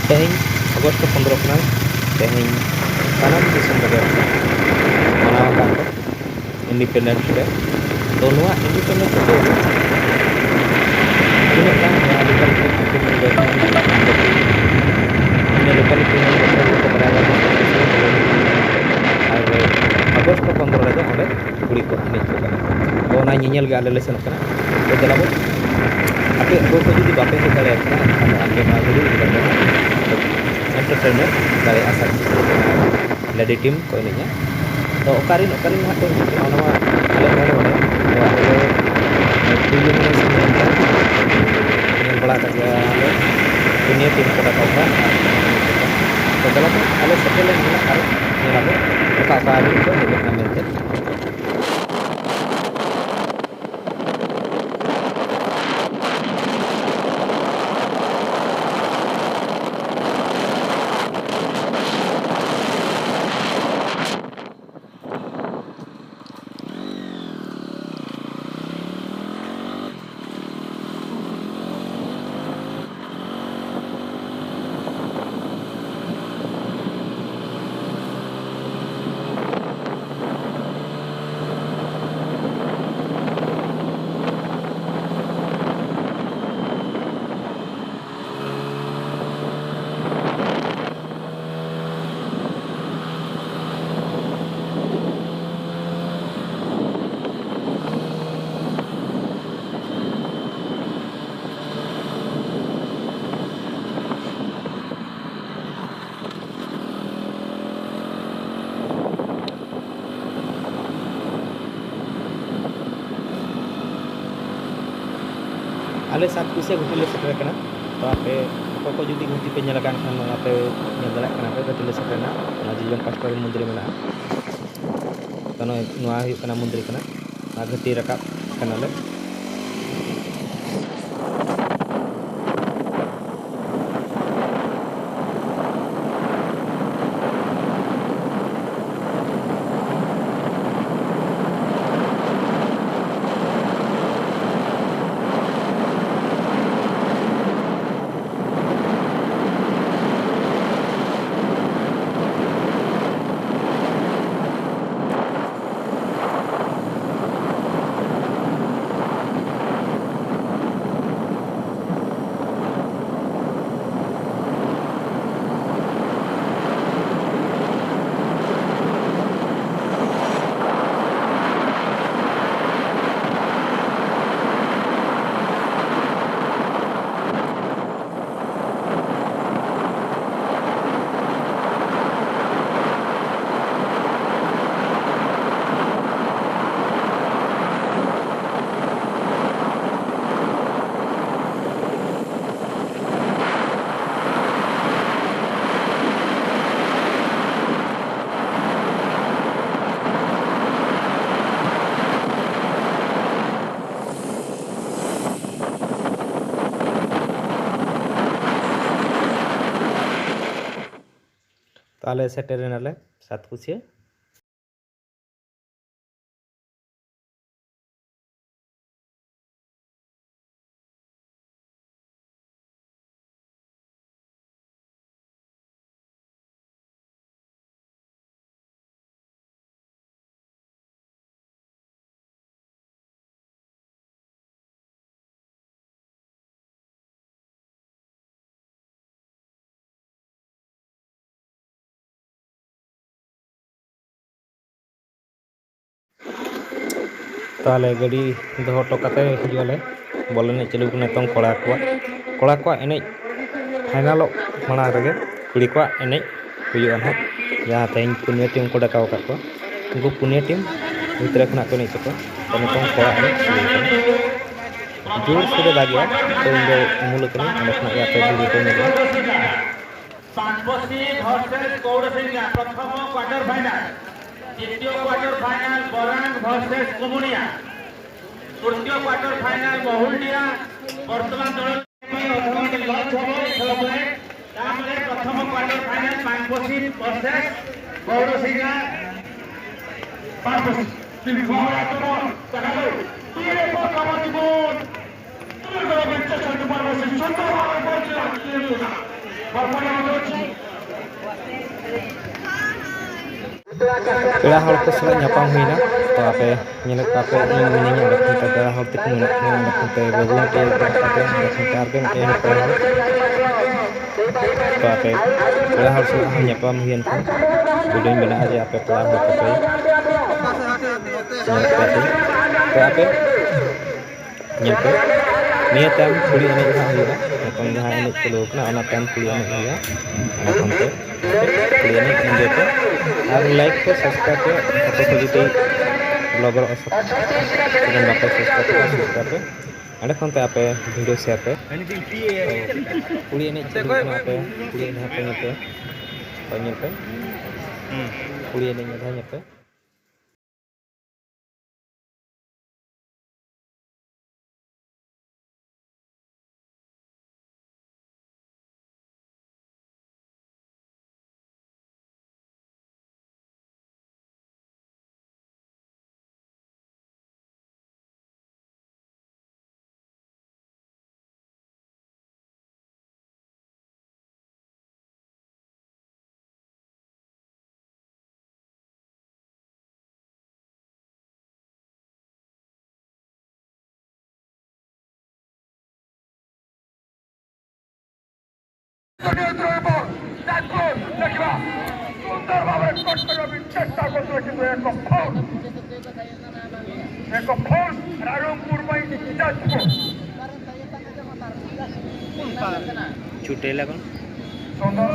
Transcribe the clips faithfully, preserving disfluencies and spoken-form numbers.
ᱛᱮᱦᱮᱧ ᱟᱜᱚᱥᱴ ᱯᱚᱱᱫᱽᱨᱚ ᱠᱟᱱᱟ᱾ ᱛᱮᱦᱮᱧ ᱥᱟᱱᱟᱢ ᱫᱤᱥᱚᱢ ᱨᱮᱜᱮ ᱢᱟᱱᱟᱣ ᱟᱠᱟᱱ ᱫᱚ Independence Day᱾ ᱛᱚ, ᱱᱚᱣᱟ Independence Day ᱨᱮ ᱛᱤᱱᱟᱹᱜ ᱜᱟᱱ ᱱᱚᱣᱟ locality ᱠᱚ ᱢᱮᱱ ᱫᱚ ᱤᱱᱟᱹ locality ᱨᱮᱱ ᱡᱚᱛᱚ ᱦᱚᱲ ᱠᱚ ᱵᱟᱲᱟᱭ ᱧᱟᱢᱟ᱾ ᱟᱨ ᱟᱜᱚᱥᱴ ᱯᱚᱱᱫᱽᱨᱚ ᱨᱮᱫᱚ ᱚᱸᱰᱮ ᱠᱩᱲᱤ ᱠᱚ ᱮᱱᱮᱡ ᱠᱚ ᱠᱟᱱᱟ᱾ ᱛᱚ, ᱚᱱᱟ ᱧᱮᱧᱮᱞ ᱜᱮ ᱟᱞᱮ ᱞᱮ ᱥᱮᱱᱚᱜ ᱠᱟᱱᱟ᱾ ᱛᱚ, ᱫᱮᱞᱟ ᱵᱚᱱ, ᱟᱯᱮ ᱚᱠᱚᱭ ᱠᱚ ᱡᱩᱫᱤ ᱵᱟᱯᱮ ᱦᱮᱡ ᱫᱟᱲᱮᱭᱟᱜ ᱠᱟᱱᱟ, ᱮᱱᱠᱷᱟᱱ ᱫᱚ ᱟᱯᱮ ᱱᱚᱣᱟ video ᱤᱫᱤ ᱠᱟᱛᱮ entertainment ᱫᱟᱲᱮᱭᱟᱜᱼᱟ, ᱥᱟᱨ ᱞᱮᱰᱤ ᱴᱤᱢ ᱠᱚ ᱮᱱᱮᱡᱼᱟ᱾ ᱛᱚ, ᱚᱠᱟᱨᱮᱱ, ᱚᱠᱟᱨᱮᱱ ᱦᱟᱸᱜ ᱠᱚ ᱦᱤᱡᱩᱜ ᱠᱟᱱᱟ, ᱚᱱᱟ ᱢᱟ ᱟᱞᱮ ᱱᱚᱰᱮ ᱱᱚᱰᱮ, ᱛᱚ, ᱟᱞᱮ ᱫᱚ ᱯᱩᱭᱞᱩ ᱧᱮᱞ ᱥᱮᱱ ᱞᱮᱱ ᱜᱮᱭᱟ, ᱧᱮᱞ ᱵᱟᱲᱟ ᱟᱠᱟᱫ ᱜᱮᱭᱟ ᱞᱮ, ᱯᱩᱱᱭᱟᱹ ᱴᱤᱢ ᱠᱚ ᱨᱟᱠᱟᱵ ᱠᱟᱱᱟ᱾ ᱛᱚ, ᱫᱮᱞᱟ ᱵᱚᱱ, ᱟᱞᱮ ᱥᱮᱴᱮᱨ ᱞᱮᱱ ᱜᱮ ᱱᱟᱜ ᱟᱨ ᱧᱮᱞ ᱟᱵᱚᱱ ᱚᱠᱟ ᱚᱠᱟ ᱨᱤᱱ ᱠᱚ ᱦᱮᱡ ᱟᱠᱟᱱᱟ ᱢᱮᱱᱛᱮ᱾ ᱟᱞᱮ ᱥᱟᱛ ᱯᱩᱭᱥᱟᱹ ᱜᱷᱟᱹᱴᱤ ᱞᱮ ᱥᱮᱴᱮᱨ ᱟᱠᱟᱱᱟ᱾ ᱛᱚ, ᱟᱯᱮ ᱚᱠᱚᱭ ᱠᱚ ᱡᱩᱫᱤ ᱜᱷᱟᱹᱴᱤ ᱯᱮ ᱧᱮᱞ ᱟᱠᱟᱫ ᱠᱷᱟᱱ, ᱟᱯᱮ ᱧᱮᱞ ᱫᱟᱲᱮᱭᱟᱜ ᱠᱟᱱᱟ ᱯᱮ, ᱜᱷᱟᱹᱴᱤ ᱞᱮ ᱥᱮᱴᱮᱨ ᱮᱱᱟ᱾ ᱚᱱᱟ ᱡᱚᱡᱚᱢ ᱯᱟᱥᱴᱟ ᱨᱮ ᱢᱚᱱᱫᱤᱨ ᱢᱮᱱᱟᱜᱼᱟ᱾ ᱛᱚ, ᱱᱚᱜᱼᱚᱭ ᱱᱚᱣᱟ ᱦᱩᱭᱩᱜ ᱠᱟᱱᱟ ᱢᱚᱱᱫᱤᱨ ᱠᱟᱱᱟ᱾ ᱟᱨ ᱜᱷᱟᱹᱴᱤ ᱨᱟᱠᱟᱵ ᱠᱟᱱᱟᱞᱮ᱾ ᱛᱟᱦᱞᱮ ᱥᱮᱴᱮᱨ ᱮᱱᱟᱞᱮ ᱥᱟᱛᱠᱩᱥᱤᱭᱟᱹ᱾ ᱛᱟᱦᱚᱞᱮ ᱜᱟᱹᱰᱤ ᱫᱚᱦᱚ ᱦᱚᱴᱚ ᱠᱟᱛᱮ ᱦᱤᱡᱩᱜ ᱟᱞᱮ᱾ ᱵᱚᱞ ᱮᱱᱮᱡ ᱪᱟᱹᱞᱩ ᱠᱟᱱᱟ ᱱᱤᱛᱚᱝ ᱠᱚᱲᱟ ᱠᱚᱣᱟᱜ᱾ ᱠᱚᱲᱟ ᱠᱚᱣᱟᱜ ᱮᱱᱮᱡ ᱯᱷᱟᱭᱱᱟᱞᱚᱜ ᱢᱟᱲᱟᱝ ᱨᱮᱜᱮ ᱠᱩᱲᱤ ᱠᱚᱣᱟᱜ ᱮᱱᱮᱡ ᱦᱩᱭᱩᱜᱼᱟ ᱱᱟᱦᱟᱜ, ᱡᱟᱦᱟᱸ ᱛᱮᱦᱮᱧ ᱯᱩᱱᱭᱟᱹ ᱴᱤᱢ ᱠᱚ ᱰᱟᱠᱟᱣ ᱟᱠᱟᱫ ᱠᱚᱣᱟ᱾ ᱩᱱᱠᱩ ᱯᱩᱱᱭᱟᱹ ᱴᱤᱢ ᱵᱷᱤᱛᱨᱤ ᱠᱷᱚᱱᱟᱜ ᱠᱚ ᱮᱱᱮᱡ ᱦᱚᱪᱚ ᱠᱚᱣᱟ᱾ ᱛᱚ, ᱱᱤᱛᱚᱝ ᱠᱚᱲᱟ ᱮᱱᱮᱡ ᱦᱩᱭᱩᱜ ᱠᱟᱱᱟ᱾ ᱡᱳᱨ ᱥᱳᱨᱮ ᱫᱟᱜᱮᱜᱼᱟ, ᱛᱚ ᱤᱧ ᱫᱚ ᱩᱢᱩᱞ ᱟᱠᱟᱱᱟᱹᱧ, ᱚᱸᱰᱮ ᱠᱷᱚᱱᱟᱜ ᱜᱮ ᱟᱯᱮ ᱵᱷᱤᱰᱤᱭᱳ ᱯᱮ ᱧᱮᱞᱟ᱾ ᱯᱟᱱᱯᱚᱥᱤ versus ᱜᱳᱣᱲ ᱥᱤᱝᱜᱟ, ᱯᱨᱚᱛᱷᱚᱢ quarter final, ᱫᱤᱛᱤᱭᱚ quarter final ᱵᱚᱨᱟᱝ versus ᱠᱩᱢᱩᱲᱤᱭᱟ, ᱛᱨᱤᱛᱤᱭᱚ quarter final ᱢᱚᱦᱩᱞᱰᱤᱦᱟ, ᱵᱚᱨᱛᱚᱢᱟᱱ ᱫᱚᱞ ᱞᱚᱡᱽ ᱦᱚᱵᱚ ᱠᱷᱮᱞ ᱯᱮ, ᱛᱟᱨᱯᱚᱨᱮ ᱯᱨᱚᱛᱷᱚᱢ quarter final ᱯᱟᱱᱯᱚᱥᱤ versus ᱜᱳᱣᱲ ᱥᱤᱝᱜᱟ, ᱯᱟᱱᱯᱚᱥᱤ, ᱛᱤᱱ ᱟᱠᱟᱱᱟ᱾ ᱯᱮᱲᱟ ᱦᱚᱲ ᱠᱚ ᱥᱟᱞᱟᱜ ᱧᱟᱯᱟᱢ ᱦᱩᱭᱱᱟ᱾ ᱛᱚ, ᱟᱯᱮ ᱧᱮᱞᱮᱫ ᱠᱚᱣᱟ ᱯᱮ, ᱤᱧ ᱢᱤᱱᱟᱹᱧᱟ, ᱚᱸᱰᱮ ᱠᱷᱚᱱ ᱛᱮ ᱯᱮᱲᱟ ᱦᱚᱲ ᱛᱟᱠᱚ ᱢᱮᱱᱟᱜ ᱠᱤᱱᱟ, ᱚᱸᱰᱮ ᱠᱷᱚᱱ ᱛᱮ ᱵᱟᱹᱵᱩ ᱢᱤᱫᱴᱮᱡ ᱢᱮᱱᱟᱜ ᱠᱟᱫᱮᱭᱟ, ᱚᱸᱰᱮ ᱠᱷᱚᱱ ᱛᱮ ᱟᱨ ᱜᱮ ᱢᱤᱫᱴᱮᱡ ᱯᱮᱲᱟ ᱦᱚᱲ᱾ ᱛᱚ, ᱟᱯᱮ ᱯᱮᱲᱟ ᱦᱚᱲ ᱥᱟᱞᱟᱜ ᱦᱚᱸ ᱧᱟᱯᱟᱢ ᱦᱩᱭᱮᱱ ᱠᱷᱟᱱ ᱵᱷᱤᱰᱤᱭᱳᱧ ᱵᱮᱱᱟᱣᱟ ᱡᱮ ᱟᱯᱮ ᱯᱮᱲᱟ ᱦᱚᱲ ᱠᱚᱯᱮ ᱧᱮᱞᱮᱫ ᱠᱚᱣᱟ ᱯᱮ᱾ ᱛᱚ, ᱟᱯᱮ ᱧᱮᱞ ᱯᱮ, ᱱᱤᱭᱟᱹ ᱛᱟᱭᱚᱢ ᱠᱩᱲᱤ ᱮᱱᱮᱡ ᱦᱟᱸᱜ ᱦᱩᱭᱩᱜᱼᱟ᱾ ᱱᱤᱛᱚᱝ ᱡᱟᱦᱟᱸ ᱮᱱᱮᱡ ᱪᱟᱹᱞᱩ ᱟᱠᱟᱱᱟ, ᱚᱱᱟ ᱛᱟᱭᱚᱢ ᱠᱩᱲᱤ ᱮᱱᱮᱡ ᱦᱩᱭᱩᱜᱼᱟ᱾ ᱚᱱᱟ ᱠᱷᱚᱱ ᱛᱮ ᱠᱩᱲᱤ ᱮᱱᱮᱡ enjoy ᱯᱮ᱾ ᱟᱨ like ᱯᱮ, subscribe ᱯᱮ᱾ ᱟᱯᱮ ᱠᱚ ᱡᱩᱫᱤ vlogger ᱚᱥᱳᱠ channel ᱵᱟᱯᱮ subscribe ᱠᱟᱜᱼᱟ, subscribe ᱯᱮ᱾ ᱚᱸᱰᱮ ᱠᱷᱚᱱ ᱛᱮ ᱟᱯᱮ ᱵᱷᱤᱰᱤᱭᱳ share ᱯᱮ᱾ ᱛᱚ, ᱠᱩᱲᱤ ᱮᱱᱮᱡ ᱪᱟᱹᱞᱩ ᱠᱟᱱᱟ, ᱟᱯᱮ ᱠᱩᱲᱤ ᱮᱱᱮᱡ ᱦᱟᱸᱜ ᱯᱮ ᱧᱮᱞ ᱯᱮ᱾ ᱛᱚ, ᱧᱮᱞ ᱯᱮ᱾ ᱠᱩᱲᱤ ᱮᱱᱮᱡ ᱢᱤᱫ ᱫᱷᱟᱣ ᱧᱮᱞ ᱯᱮ᱾ ନିୟନ୍ତ୍ରଣ ବଲ୍ ଯାଜପୁର ଦେଖିବା ସୁନ୍ଦର ଭାବରେ କଟ୍ କରିବା ପାଇଁ ଚେଷ୍ଟା କରୁଥିଲେ, କିନ୍ତୁ ଏକ ଫାଉଲ୍, ଏକ ଫାଉଲ୍ ରାଇରଙ୍ଗପୁର ପାଇଁ ଯାଜପୁର। ଛୁଟେଇଲା କ'ଣ? ସୁନ୍ଦର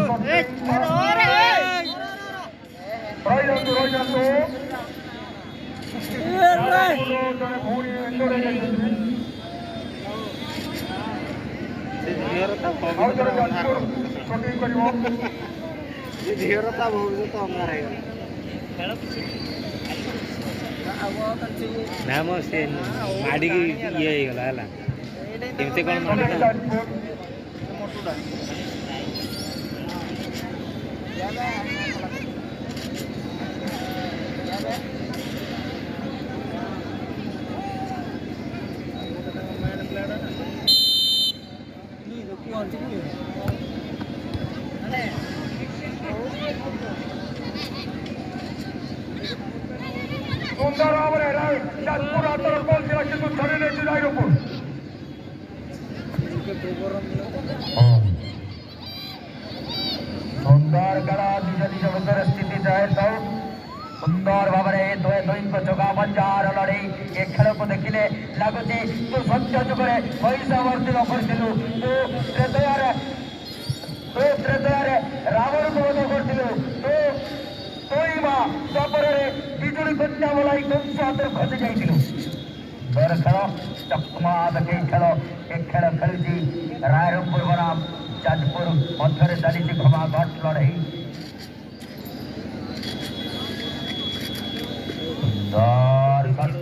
ରହିଯାଆନ୍ତୁ, ରହିଯାଆନ୍ତୁ। ଜଣେ ଭଉଣୀ ଏଜୁଡ୍ ହେଇଯାଇଛନ୍ତି। ସେ ଝିଅର ତା ଆଉ ଥରେ ଭବିଷ୍ୟତ ଅନ୍ଧାର। ଯାଜପୁର ସୁଟିଂ କରିବ। ସେ ଝିଅର ତା ଭବିଷ୍ୟତ ଅନ୍ଧାର ହେଇଗଲା। ନା ମ, ସେ ମାଡ଼ିକି ଇଏ ହେଇଗଲା, ହେଲା। କେମିତି କ'ଣ ମାଡ଼ିଲା? ଯାଜପୁର। ସୁନ୍ଦର ଭାବରେ ରାଇ-, ଯାଜପୁର ହାତର ବଲ୍ ଥିଲା, କିନ୍ତୁ ଧରି ନେଇଛି ରାଇରଙ୍ଗପୁର। ହଁ। ସୁନ୍ଦର ଖେଳ, ନିଜ ନିଜ ଭିତରେ ସ୍ଥିତି ଜାହିର ଥାଉ। ସୁନ୍ଦର ଭାବରେ ଏ ଦୁହେଁ ଦୁହିଁଙ୍କ ଚକାପଞ୍ଝାର ଲଢ଼େଇ। ଏ ଖେଳକୁ ଦେଖିଲେ ଲାଗୁଛି ତୁ ସତ୍ୟ ଯୁଗରେ ପଇସା ବର୍ଦ୍ଧି ନ କରିଥିଲୁ, ତୁ ହୃଦୟରେ, ତୁ ହୃଦୟରେ ରାବଣକୁ ବଧ କରିଥିଲୁ, ତୁ, ତୁ ହିଁ ମା ଦ୍ୱାପରରେ ବିଜୁଳି କନ୍ୟା ମଲାଇ କଂସ ହାତରୁ ଖସି ଯାଇଥିଲୁ। ସୁନ୍ଦର ଖେଳ, ଚକମା ଦେଖେଇ ଖେଳ। ଏ ଖେଳ ଖେଳୁଛି ରାଇରଙ୍ଗପୁର ବନାମ ଯାଜପୁର ମଧ୍ୟରେ ଚାଲିଛି ଘମାଘଟ ଲଢ଼େଇ। ସୁନ୍ଦର ସଟ୍।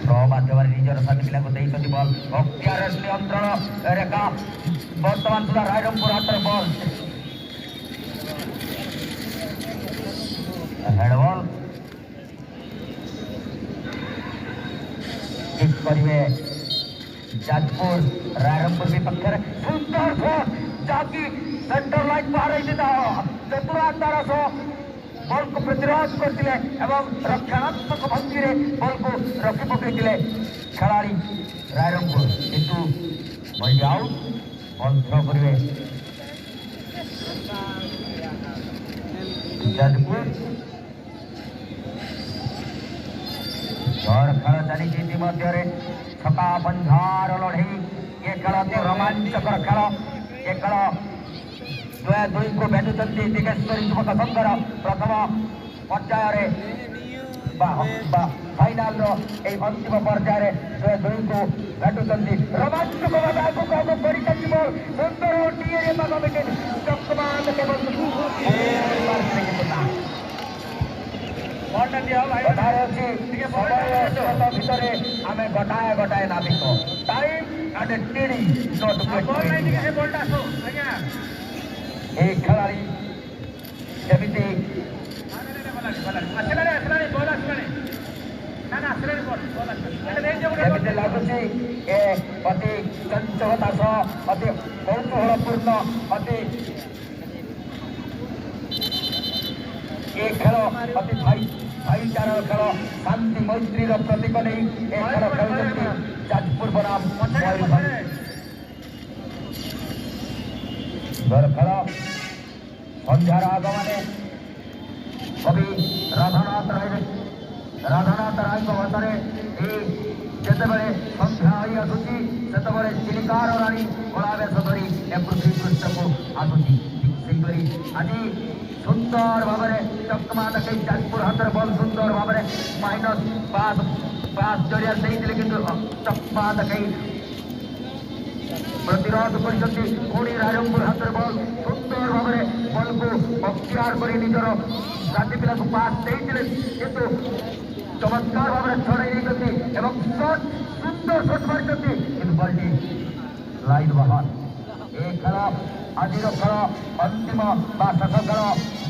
ଥ୍ରୋ ମାଧ୍ୟମରେ ନିଜର ସାଥୀ ପିଲାଙ୍କୁ ଦେଇଛନ୍ତି ବଲ୍। ଅକ୍ତିଆର ନିୟନ୍ତ୍ରଣ ରେଖା ବର୍ତ୍ତମାନ ସୁଦ୍ଧା ରାଇରଙ୍ଗପୁର ହାତର ବଲ୍। Head ball. ଠିକ୍ କରିବେ ଯାଜପୁର ରାଇରଙ୍ଗପୁର ବିପକ୍ଷରେ। ସୁନ୍ଦର ସଟ୍, ଯାହାକି ସେଣ୍ଟର ଲାଇନ୍ ବାହାର ହେଇଛି, ତା ଚତୁର ତାର ସହ ବଲ୍କୁ ପ୍ରତିରୋଧ କରିଥିଲେ ଏବଂ ରକ୍ଷଣାତ୍ମକ ଭଙ୍ଗୀରେ ବଲ୍କୁ ରଖି ପକାଇଥିଲେ ଖେଳାଳି ରାଇରଙ୍ଗପୁର, କିନ୍ତୁ ବଲ୍ଟି ଆଉଟ୍। ବଲ୍ ଥ୍ରୋ କରିବେ ଯାଜପୁର। ଝଡ଼ ଖେଳ ଚାଲିଛି ଇତିମଧ୍ୟରେ, ଛକା ପଞ୍ଝାର ଲଢ଼େଇ। ଏ ଖେଳ ଅତି ରୋମାଞ୍ଚକର ଖେଳ। ଏ ଖେଳ ଦୁଇ ଦୁଇଙ୍କୁ ଭେଟୁଛନ୍ତି ଦିଗେଶ୍ୱରୀ ଯୁବକ ସଂଘର ପ୍ରଥମ ପର୍ଯ୍ୟାୟରେ ବା ବା ଫାଇନାଲର ଏହି ଅନ୍ତିମ ପର୍ଯ୍ୟାୟରେ ଦୁଇ ଦୁଇଙ୍କୁ ଭେଟୁଛନ୍ତି। ରୋମାଞ୍ଚକ ଭାବେ ଆଗକୁ ଆଗକୁ ବଢ଼ିଛନ୍ତି ବଲ୍। ସୁନ୍ଦର ଓ ଡିଏରେ ପାଗ ବିକେଟ୍। ଚକମା କେବଳ ବଲ୍ଟା ଦିଅ ଭାଇ। କଥାରେ ଅଛି, ଟିକେ ବଲ୍ଟା ସମୟ ଦିଅ। ସୀମିତ ଭିତରେ ଆମେ ଗୋଟାଏ ଗୋଟାଏ ନାବିକ। Time and T D not ଆଉ ବଲ୍ ନାହିଁ, ଟିକେ ସେ ବଲ୍ଟା ଆସୁ। ଆଜ୍ଞା। ଏ ଖେଳାଳି ଯେମିତି ଆସିଲାଣି, ଆସିଲାଣି, ବଲ୍ ଆସିଲାଣି। ନା, ନା, ଆସିଲାଣି ବଲ୍, ବଲ୍ ଆସିଲାଣି। ଏଇଟା ଦେଇଦିଅ ଗୋଟେ ବଲ୍। ଯେମିତି ଲାଗୁଛି ଏ ଅତି ଚଞ୍ଚଳତା ସହ ଅତି କୌତୂହଳପୂର୍ଣ୍ଣ, ଅତି ଏ ଖେଳ ଅତି ଭାଇ ଭାଇଚାରାର ଖେଳ, ଶାନ୍ତି ମୈତ୍ରୀର ପ୍ରତୀକ ନେଇ ଏ ଖେଳ ଖେଳୁଛନ୍ତି ଯାଜପୁର ବନାମ ମୟୂରଭଞ୍ଜ। ସୁନ୍ଦର ଖେଳ। ସନ୍ଧ୍ୟାର ଆଗମନରେ କବି ରାଧାନାଥ ରାୟ, ରାଧାନାଥ ରାୟଙ୍କ ମତରେ ଏଇ ଯେତେବେଳେ ସନ୍ଧ୍ୟା ହୋଇ ଆସୁଛି, ସେତେବେଳେ ଚିଲିକାର ରାଣୀ କଳାବେଶ ଧରି ଏ ପୃଥିବୀ ପୃଷ୍ଠକୁ ଆସୁଛି। ଠିକ୍ ସେହିପରି ଆଜି ସୁନ୍ଦର ଭାବରେ ଚକମା ଦେଖାଇ ଯାଜପୁର ହାତରେ ବଲ୍ ସୁନ୍ଦର ଭାବରେ ମାଇନସ୍ ପାସ୍, ପାସ୍ ଜରିଆରେ ଦେଇଥିଲେ, କିନ୍ତୁ ଚକମା ଦେଖାଇ ପ୍ରତିରୋଧ କରିଛନ୍ତି। ପୁଣି ରାଇରଙ୍ଗପୁର ହାତରେ ବଲ୍ ସୁନ୍ଦର ଭାବରେ ବଲ୍କୁ ଅକ୍ତିଆର କରି ନିଜର ସାଥୀ ପିଲାକୁ ପାସ୍ ଦେଇଥିଲେ, କିନ୍ତୁ ଚମତ୍କାର ଭାବରେ ଛଡ଼େଇ ଦେଇଛନ୍ତି ଏବଂ ସଟ୍, ସୁନ୍ଦର ସଟ୍ ମାରିଛନ୍ତି, କିନ୍ତୁ ବଲ୍ଟି ଲାଇନ୍ ବାହାର। ଏ ଖେଳ, ଆଜିର ଖେଳ, ଅନ୍ତିମ ବା ଶେଷ ଖେଳ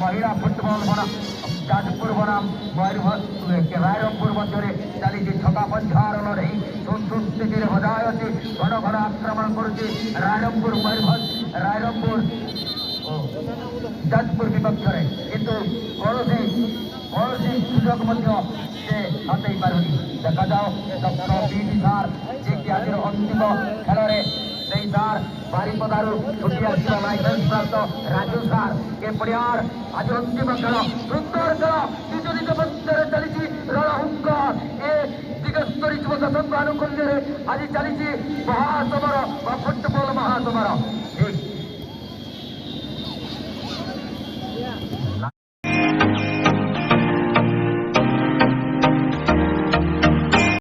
ମହିଳା ଫୁଟବଲ ବନାମ ଯାଜପୁର ବନାମ ମୟୂରଭଞ୍ଜ, ରାଇରଙ୍ଗପୁର ମଧ୍ୟରେ ଚାଲିଛି ଛକା ପଞ୍ଝାର ଲଢ଼େଇ। ଶୂନ ଶୂନ ସ୍ଥିତିରେ ବଜାୟ ଅଛି। ଘନ ଘନ ଆକ୍ରମଣ କରୁଛି ରାଇରଙ୍ଗପୁର ମୟୂରଭଞ୍ଜ, ରାଇରଙ୍ଗପୁର ଓ ଯାଜପୁର ବିପକ୍ଷରେ, କିନ୍ତୁ କୌଣସି କୌଣସି ସୁଯୋଗ ମଧ୍ୟ ସେ ହାତେଇ ପାରୁନି। ଦେଖାଯାଉ ଡକ୍ଟର ପି ଟି ସାର୍, ଯିଏକି ଆଜିର ଅନ୍ତିମ ଖେଳରେ ସାର୍ ବାରିପଦାରୁ ଛୁଟି ଆସିବା ଲାଇସେନ୍ସ ପ୍ରାପ୍ତ ରାଜୁ ସାର୍। ଏ ପ୍ଲେୟାର ଆଜି ଅନ୍ତିମ ଖେଳ, ସୁନ୍ଦର ଖେଳ। ଦ୍ୱିତୀୟ ଦ୍ୱିତୀୟ ପର୍ଯ୍ୟାୟରେ ଚାଲିଛି ରଣହୁଙ୍କାର ଏ ଦିଗସ୍ତରୀ ଯୁବ ଶାସକଙ୍କ ଆନୁକୂଲ୍ୟରେ ଆଜି ଚାଲିଛି ମହାସମର ବା ଫୁଟବଲ ମହାସମର।